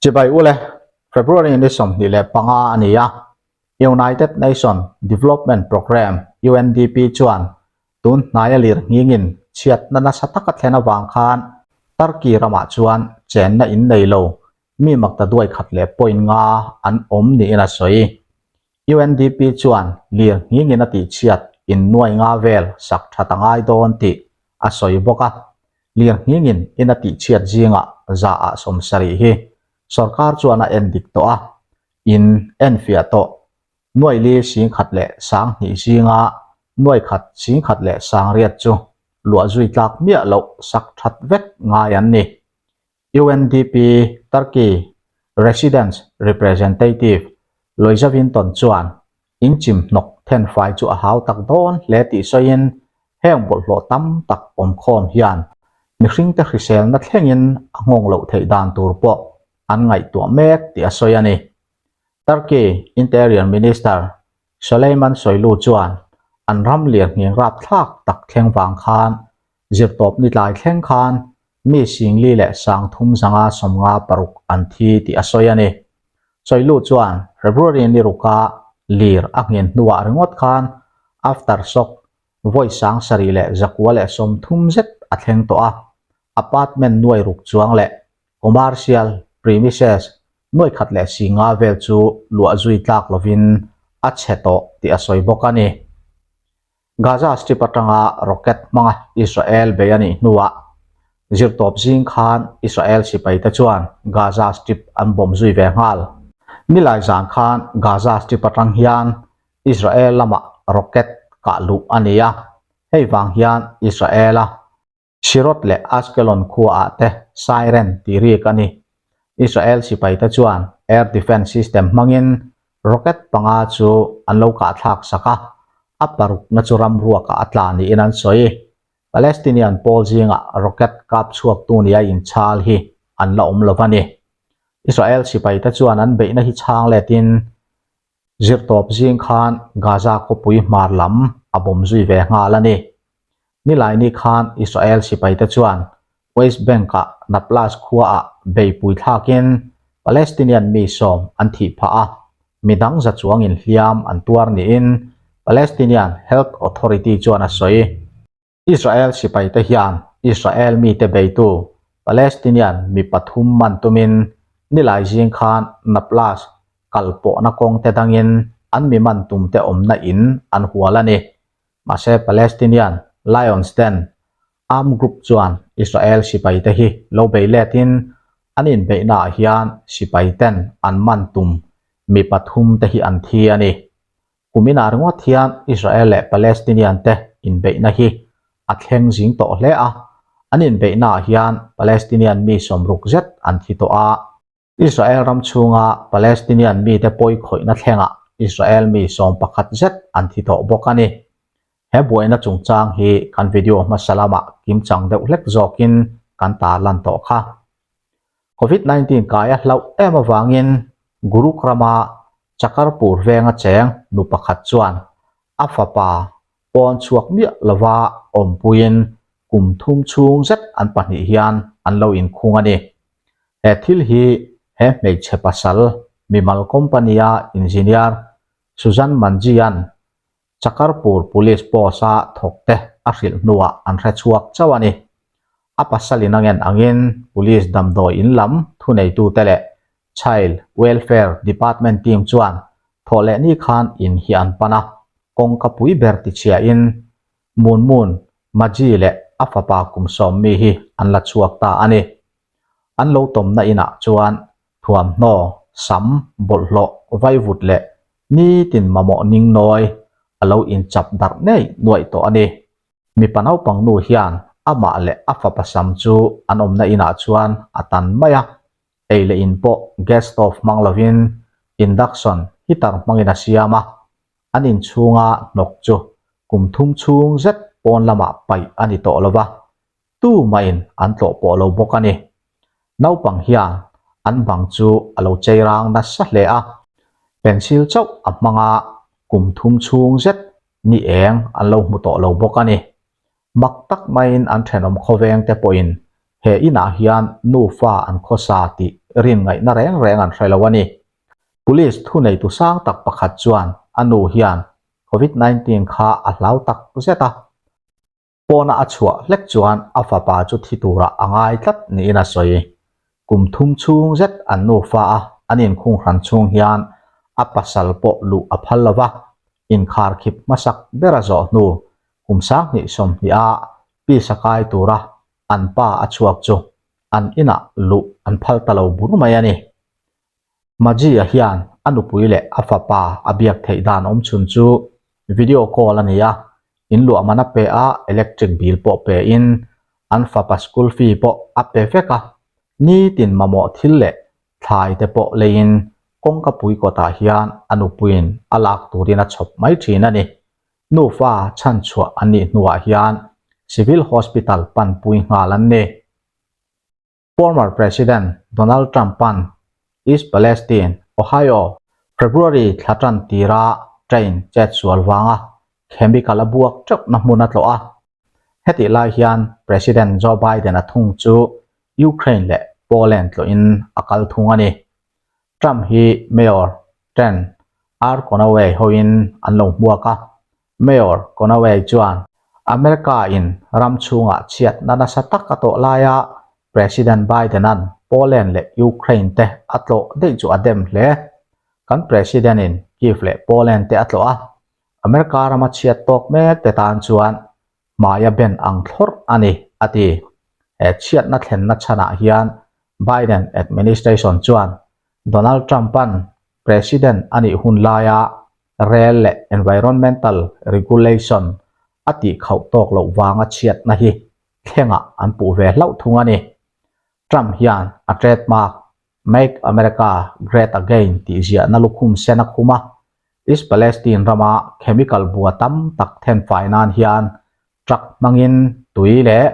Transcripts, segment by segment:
Chibai ule, February ni 25 a ni a, United Nation Development Programme, UNDP, chuan tun hnaia lir nghingin chhiatna nasa taka thlen avang khan Turkey ramah chuan chenna in nei lo mi makta duai khat leh point nga an awm niin a sawi. UNDP chuan lir nghingin a tihchhiat in nuai nga vel sak that a ngai dawn tih a sawi bawk a. Lir nghingin in a tihchhiat zingah zaah 70 hi sorkar chuan a en dik tawh a, in enfiah tawh nuai li 10,000 leh 2000 zinga nuai khat 10,000 leh 800 chu luah zui tlak miah loh sak that vek ngai an ni. UNDP Turkey Residence Representative Loiza Vinton chuan in chim hnawk thenfai chu a hau tak dawn hle tih sawiin heng bawlhhlawh tam tak awmkhawm hian mihringte hriselna thlengin a nghawng loh theih dan tur pawh an ngaihtuah mek tih a sawi a ni. Turkey Interior Minister Suleyman Soylu chuan an ram lirnghing rapthlak tak thleng vang khan zirtawp ni tlai thleng khan mi 4000 leh 356 an thi tih a sawi a ni. Soylu chuan February ni ruka lir a nghen hnuah ringawt khan aftershock vawi 700 leh 930 zet a thleng tawh a, apartment nuai ruk chuang leh commercial premises nuai khat leh 50 vel chu luah zui tlak lovin a chhe tawh tih a sawi bawk a ni. Gaza Strip atanga rocket hmanga Israel bei a nih hnuah zirtawp zing khan Israel sipaite chuan Gaza Strip an bomb zui ve nghal. Nilai zan khan Gaza Strip atang hian Israel lamah rocket kah luh a ni a, hei vang hian Israel-a Sderot leh Ashkelon khuaah te siren tih rik a ni. Israel sipaite chuan air defence system hmangin rocket panga chu an lo kahthlak sak a, a parukna chu ram ruakah a tla niin an sawi. Palestinian pawl zingah rocket kap chhuaktu nia inchhal hi an la awm lo a ni. Israel sipaite chuan an beihna hi chhang letin zirtawp zing khan Gaza khawpui hmar lam a bawm zui ve nghal a ni. Nilaini khan Israel sipaite chuan West Bank-ah Nablus khuaah beipui thlakin Palestinian mi sawm an thih phah a, midang za chuangin hliam an tuar niin Palestinian Health Authority chuan a sawi. Israel sipaite hian Israel mite beitu Palestinian mi pathum man tumin nilai zing khan Nablus kal pawhna kawngte dangin an mi man tumte awmna in an hual a ni. Mahse Palestinian Lions Den armed group chuan Israel sipaite hi lo bei letin an inbeihnaah hian sipaiten an man tum mi pathum te hi an thi a ni. Kuminah ringawt hian Israel leh Palestinian te inbeihna hi a thleng zing tawh hle a, an inbeihnaah hian Palestinian mi 60 zet an thi tawh a. Israel ram chhunga Palestinian mite pawi khawihna thlengah Israel mi 11 zet an thi tawh bawk a ni. He buaina chungchang hi kan video hmasa lamah kimchang deuh hlek zawkin kan tarlan tawh kha. Covid-19 kai a hlauh em avangin Gurugram-a Chakarpur venga cheng nu pakhat chuan a fapa pawn chhuak miah lova awmpuiin kum thum chhung zet an pahnih hian an lo inkhung a ni. He thil hi he hmeichhe pasal mimal company-a engineer Sujan Manji-a'n Chakarpur Police Post-a thawkte a hrilh hnuah an hre chhuak chauh a ni. A pasalin a ngen angin Police damdawi in lam thuneitute leh Child Welfare Department team chuan thawh leh ni khan in hi an pan a, kawngka pui ber tichhiahin Munmun Maji leh a fapa kum 10 mi hi an la chhuak ta a ni. An lo tawmna inah chuan thuamhnaw, sam, bawlhhlawh, vaivut leh nitin mamawh ning nawi a lo inchap darh ngei nuaih tawh a ni. Mipa naupang nu hian amah leh a fapa sam chu an awmna inah chuan a tan mai a, ei leh in pawh gas stove hmang lovin induction heater hmangin a siam a, an inchhunga hnawk chu kum thum chhung zet pawn lamah paih a ni tawh lova, tumahin an tlawh pawh lo bawk a ni. Naupang hian an bang chu a lo chei rang nasa hle a, pencil chauh a hmanga kum thum chhung zet ni eng an lo hmu tawh lo bawk a ni. Mak tak maiin an thenawm khawveng te pawhin he inah hian nufa an khawsa tih rin ngaihna reng reng an hre lo a ni. Police thuneitu sang tak pakhat chuan a nu hian Covid 19 kha a hlau tak zet a. Pawna a chhuah hlek chuan a fapa chu thi turah a ngai tlat niin a sawi. Kum thum chhung zet an nufa a an inkhung hran chhung hian a pasal pawh luh a phal lo va, inkhar khip hmasak ber a zawh hnu kum 20 20 a pisa kai tura an pa a chhuak chu an inah luh an phal ta lo bur mai a ni. Maji-a hian a nupui leh a fapa a biak theih dan awm chhun chu video call a ni a, in luah man a pe a, electric bill pawh pe in an fapa school fee pawh a pe vek a, nitin mamawh thil leh thlai te pawh leiin kawngka pui kawtah hian a nupuiin a lak turin a chhawp mai thin a ni. Nufa chhanchhuah an nih hnuah hian Civil Hospital panpui nghal an ni. Former President Donald Trump-a'n East Palestine, Ohio, February thla tan tira train chetsual vanga chemical a buak teuhna hmun a tlawh a. Hetih lai hian President Joe Biden-a thung chu Ukraine leh Poland tlawhin a kal thung a ni. Trump hi Mayor Trent R. Conaway hoin an lo hmuak a, Mayor Conaway chuan America-in ram chhungah chhiatna nasa tak a tawh laia President Biden-a'n Poland leh Ukraine te a tlawh daih chu a dem hle. Kan President-in Kyiv leh Poland te a tlawh a, America rama chhiat tawk mek te tan chuan hmaia ben ang thlawrh a ni, a ti. He chhiatna thlenna chhanah hian Biden administration chuan Donald Trump-a'n President a nih hun laia rel leh environmental regulation a tih khauh tawk loh vanga chhiatna hi thlengah an puh ve hlauh thung a ni. Trump hian a trademark Make America Great Again tih ziahna lukhum sen a khum a, East Palestine rama chemical bua tam tak thenfai nan hian truck hmangin tui leh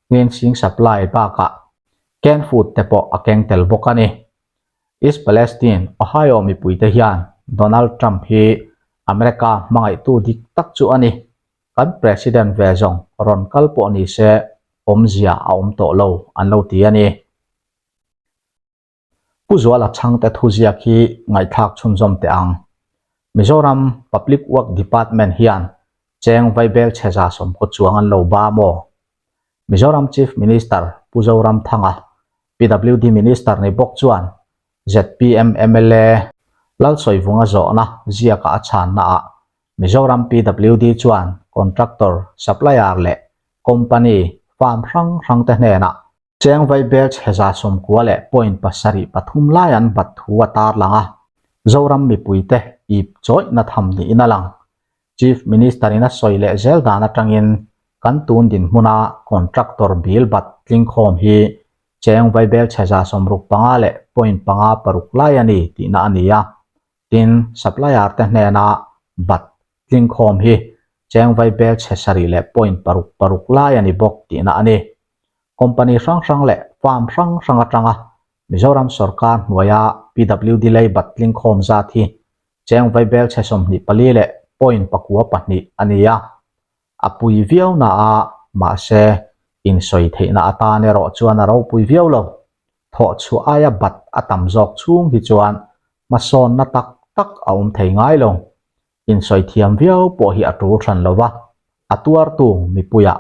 cleansing supply bakah canned food te pawh a keng tel bawk a ni. East Palestine, Ohio mipuite hian Donald Trump hi America hmangaihtu dik tak chu a ni. Kan President ve zawng rawn kal pawh ni se awmzia a awm tawh lo an lo ti a ni. Pu Zuala chhangte thuziak hi ngaihthlak chhunzawm teh ang. Mizoram Public Work Department hian cheng vaibel chheza sawmkaw chuang an lo ba maw? Mizoram Chief Minister Pu Zoramthanga, PWD Minister ni bawk chuan zpm mla Lalsawivunga zawhna ziaka a chhannaah Mizoram PWD chuan contractor, supplier leh company, firm hrang hrangte hnenah Cheng vaibel chheza 90 leh point 73 lai an bat thu a tarlang a, Zoram mipuite ip chawihna tham niin a lang. Chief Minister in a sawi leh zel dan atangin kan tun dinhmuna contractor bill bat tlingkhawm hi cheng vaibel chheza 65 leh point 5 6 lai a ni tihna a ni a, tin supplier te hnena bat tlingkhawm hi cheng vaibel chhe 7 leh point 6 6 lai a ni bawk tihna a ni. Company hrang hrang leh firm hrang hrang atanga Mizoram sorkar hnuaia PWD lei bat tlingkhawm zat hi cheng vaibel chhe 24 leh point 9 2 a ni a. A pui viau na a, mahse insawi theihna atan erawh chuan a ropui viau lo. Thawh chhuah aia bat a tam zawk chhung hi chuan hmasawnna tak tak a awm thei ngai lo. Insawi thiam viau pawh hi a tul hran lo va, a tuartu mipuiah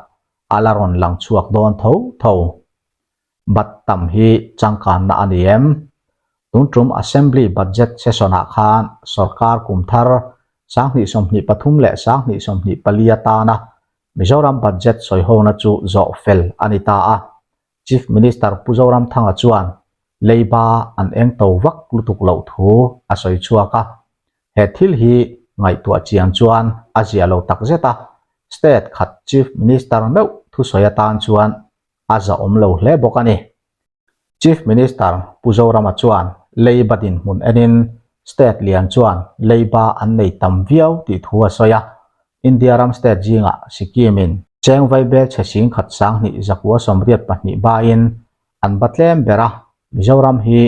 a la rawn lang chhuak dawn tho tho. Bat tam hi changkanna a ni em? Tun tum Assembly Budget Session-ah khan sorkar kum thar 2023 leh 2024 atana Mizoram Budget sawihona chu zawh fel a ni ta a. Chief Minister Pu Zoramthanga chuan leiba an eng to vak lutuk loh thu a sawi chhuak a. He thil hi ngaihtuah chian chuan a zia lo tak zet a, State khat Chief Minister meuh thusawi atan chuan a zahawm lo hle bawk a ni. Chief Minister Pu Zorama chuan leiba dinhmun enin state lian chuan leiba an nei tam viau tih thu a sawi a, India ram state zingah Sikkim-in cheng vaibel chhe 10,000 1,182 bain an ba tlem ber a, Mizoram hi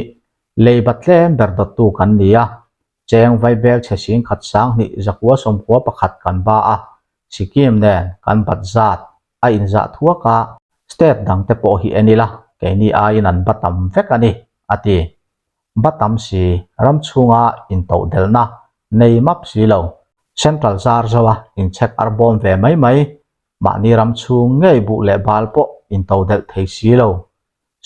leiba tlem ber dawttu kan ni a, cheng vaibel chhe 10,000 1,291 kan ba a, Sikkim nen kan bat zat a inzah thuak a, state dangte pawh hi en ila keini aiin an ba tam vek a ni, a ti. Ba tam si, ram chhunga intohdelhna nei map si lo, Central zar zoa inchhek arbawm ve mai mai, mahni ram chhung ngei buh leh bal pawh intodelh thei si lo.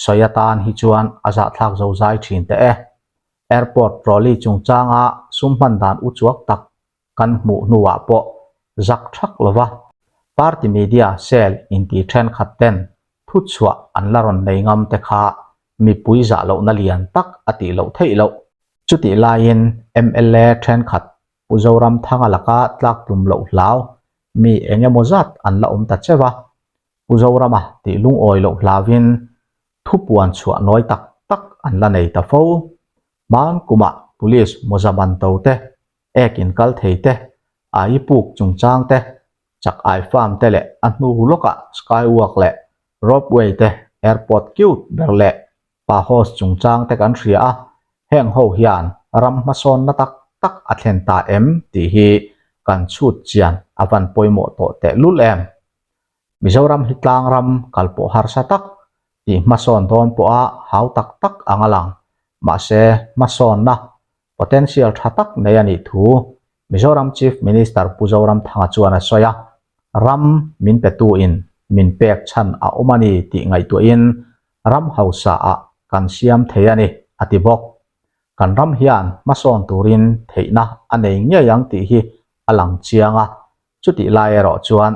Sawi atan hi chuan a zahthlak zozai thin teh e. Airport trolley chungchanga sum hman dan uchuak tak kan hmuh hnuah pawh zak thak lova party media cell inti thenkhat ten thuchhuah an la rawn nei ngam te kha mipui zah lohna lian tak a tih loh theih loh. Chutih laiin mla thenkhat Pu Zoramthanga laka tlak tlum loh hlau mi eng emaw zat an la awm ta cheu a, Pu Zorama tih lungawi loh hlauvin thupuan chhuah nawi tak tak an la nei ta fo. Hman kumah Police mawza man to te, ek in kal thei te, ai puk chungchang te, chak ai farm te leh a hnu lawkah skywalk leh ropeway te, airport cute ber leh pa host chungchang te kan hria a, heng ho hian ram hmasawnna tak tak a thlen ta em tih hi kan chhut chian a van pawimawh tawh tehlul em. Mizoram hi tlang ram kal pawh harsa tak tih hmasawn dawn pawha hau tak tak ang a lang. Mahse, hmasawnna potential tha tak nei a nih thu Mizoram Chief Minister Pu Zoramthanga chuan a sawi a, ram min petuin min pek chhan a awm a ni tih ngaihtuahin ram hausa ah kan siam thei a ni, a ti bawk. Kan ram hian hmasawn turin theihna a nei ngei ang tih hi a lang chiang a, Chutih lai erawh chuan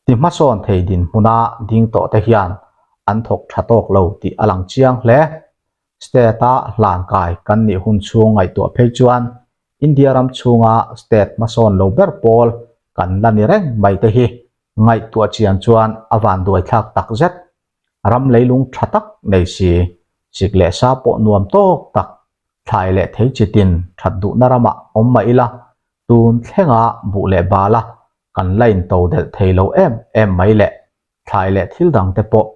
ti hmasawn thei dinhmuna ding tawh te hian an thawk tha tawk lo tih a lang chiang hle. State-a hlan kai kan nih hun chhung ngaihtuah phei chuan India ram chhunga state hmasawn lo ber pawl kan la ni reng mai te hi ngaihtuah chian chuan a vanduai thlak tak zet. Ram leilung tha tak nei si, sik leh sa pawh nuam tawk tak, thlai leh thei chitin that duhna ramah awm mah ila Tun thlenga buh leh bala kan la into delh thei lo em em mai leh thlai leh thil dang te pawh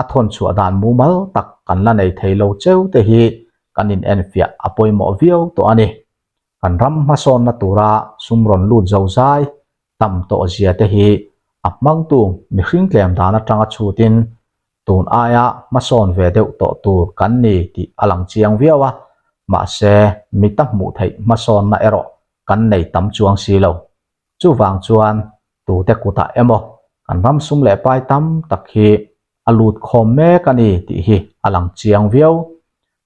a thawn chhuah dan mumal tak kan la nei thei lo cheu te hi kan in enfiah a pawimawh viau tawh a ni. Kan ram hmasawnna tura sum rawn lut zo zai tam tawh zia te hi a hmangtu mihring tlem dan atanga chhutin Tun aia hmasawn ve deuh tawh tur kan ni tih a lang chiang viau a, mahse mita hmuh theih hmasawnna erawh kan nei tam chuang si lo. Chuvang chuan tute kutah emaw kan ram sum leh pai tam tak hi a lut khawm mek a ni tih hi a lang chiang viau.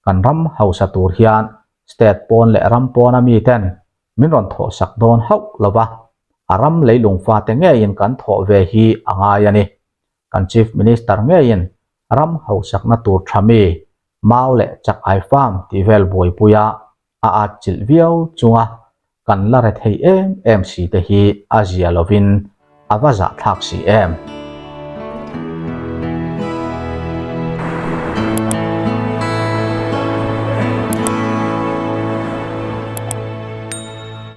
Kan ram hausa tur hian state pawn leh ram pawna miten min rawn thawhsak dawn hauh lo va, a ram leilung fate ngeiin kan thawh ve hi a ngai a ni. Kan Chief Minister ngeiin ram hausakna tur tha mi, mau leh chak ai farm tih vel buaipuia a atchilh viau chunga kan la re thei em em si te hi a zia lovin a va zahthlak si em.